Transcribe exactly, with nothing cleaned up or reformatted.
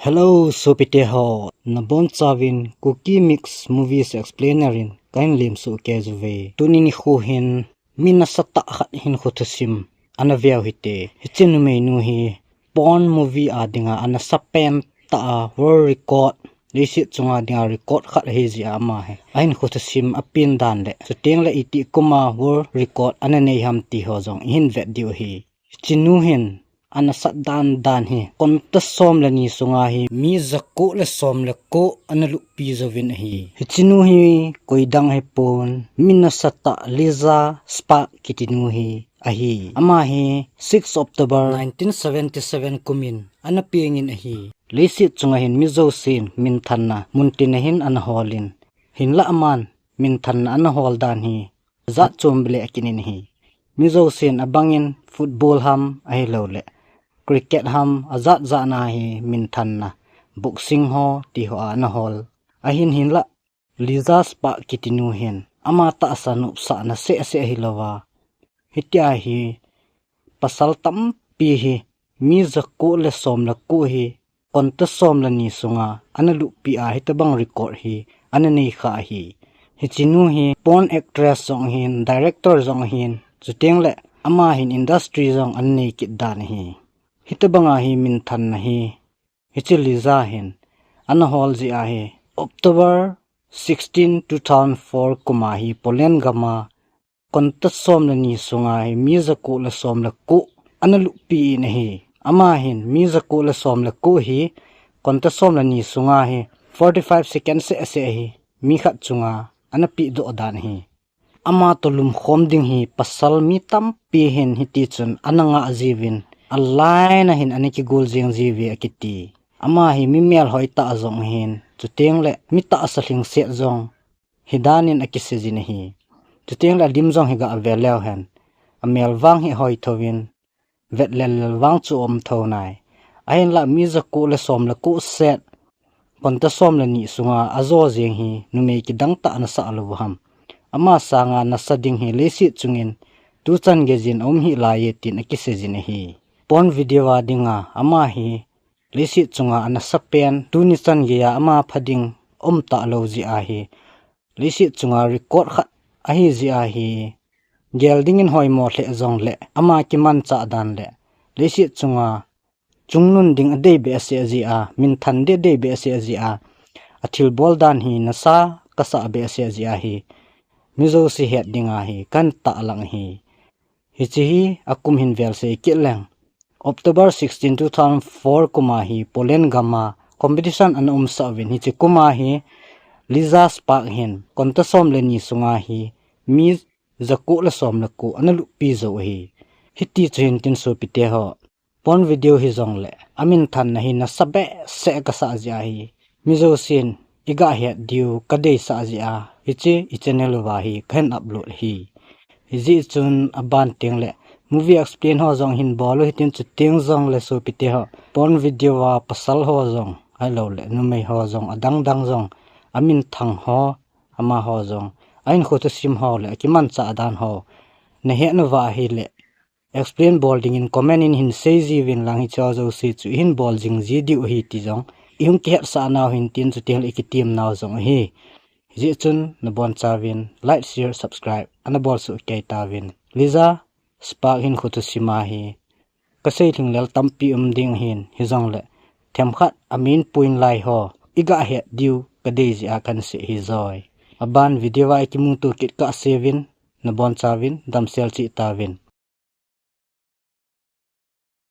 Hello, sopite ho. Nabonchauvin Kuki Mix Movies Explainer in kahin lemsoh kei uve. Tuni nikho hin mi nasatah khat hinkho thusim ana veu hite. Hiche numeinu hi porn movie a dinga anasapen tah a world record, leiset chunga dinga record khat ahi jeh a ama hi ahinkho thusim apen dan le, chuteng le itih kuma world record ana nei ham ti ho jong ihin vet diu ahi. Hichenu hin anasat dan dan hi, konta som le ni sunga hi mi jako le som le ko ana luppi jouvin ahi. Hichenu hi koidang ahipon, mi nasatah Lisa Spark kitinu hi ahi. Ama hi six October nineteen seventy seven kumin ana pengin ahi. Leiset chunga hin mi jousen minthanna muntin a hin ana holin, hinlah aman minthanna ana hol dan hi jat chom beh le akinin ahi. Mi jousen abangin football ham ahilouleh cricket ham ajat jat na hi minthanna, boxing ho ti ho a ana hol. Ahin hinlah Lisa Spark kitinu hin ama tahsa nopsahna seh seh ahilouva, hitia hi pasal tampi hi mi jako le som le ko hi konta som le ni sunga ana luppi a hitobang record hi ana nei kha ahi. Hichenu hi porn actress jong ahin, director jong ahin, chuteng le ama hin industry jong ana nei kit dan ahi. Hitobanga hi minthanna hi hiche Lisa hin ana hol jeh a hi October sixteen, two thousand four kuma hi Poland gama konta som le ni sunga hi mi jako le som le ko ana luppi in ahi. Ama hin mi jako le som le ko hi konta som le ni sunga hi forty five second seh seh hi mi khat chunga ana pedoh dan ahi. Ama toh lumkhom ding hi pasal mi tampi hin hiti chun ana ngah jiuvin, a line a hin ana kigol jeng jiuve akiti. Ama hi mi melhoi tah jong ahin, chuteng le mi tahsa lhingset jong hidan in akisei jin ahi. Chuteng le alim jong hi gah ave leu hen, amel vang hi hoi thouvin, vet lel lel vang chu um tho nai. Ahinlah mi jako le som le ko set, konta som le ni sunga ajo jeng hi numei kidang tah ana sah lou u ham. Ama sanga nasa ding hi leiset chungin tuchan geijin aum hih laiye tin akisei jin ahi. Porn video a dinga ama hi leiset chunga anasapen, tuni chan geiya ama pha ding um talou jeh a hi leiset chunga record khat ahi jeh a hi, gel dingin hoimo lheh jongle ama kimanchah dan le leiset chunga chungnun ding adei behseh jeh a, minthan ding adei behseh jeh a, athilbol dan hi nasa kasah behseh jeh a hi mi jouse het dinga hi kahin tahlang ahi. Hiche hi akum hin vel sei kit leng, October sixteen, two thousand four kuma hi Poland gama competition ana umsah uvin, hiche kuma hi Lisa Spark hin konta som le ni sunga hi mi jako le som le ko ana luppi jou ahi. Hiti chu hin tin sopite ho, porn video hijongle aminthanna hi nasa behseh kasah jeh a hi mi jousen igah het diu kadeisah jeh a hiche i channel uva hi kahin upload ahi. Hijeh chun aban teng le movie explain ho jong hin bol u hitin, chuteng jongle sopite ho, porn video a pasal ho jong ahiloule numei ho jong adang dang jong aminthang ho, amaho jong ahinkho thusim ho le akimanchah dan ho nahet nauva ahile explain bol dingin comment in hin sei jiuvin lang, hicheho jouse chu ihin bol jing ji diu ahi ti jong ihung kihetsah nau hin tin, chuteng le ikitem nau jong ahi. Hijeh chun nabonchauvin like, share, subscribe ana bolsoh kei tauvin. Lisa Spark hinkho thusim a hi kasei lhinglel tampi um ding ahin, hijongle themkhat a main point lai ho igah het diu kadei jeh a kahin sei ahi joi. Aban video a ikimuto kit kahseuvin, nabonchauvin damsel cheh tauvin.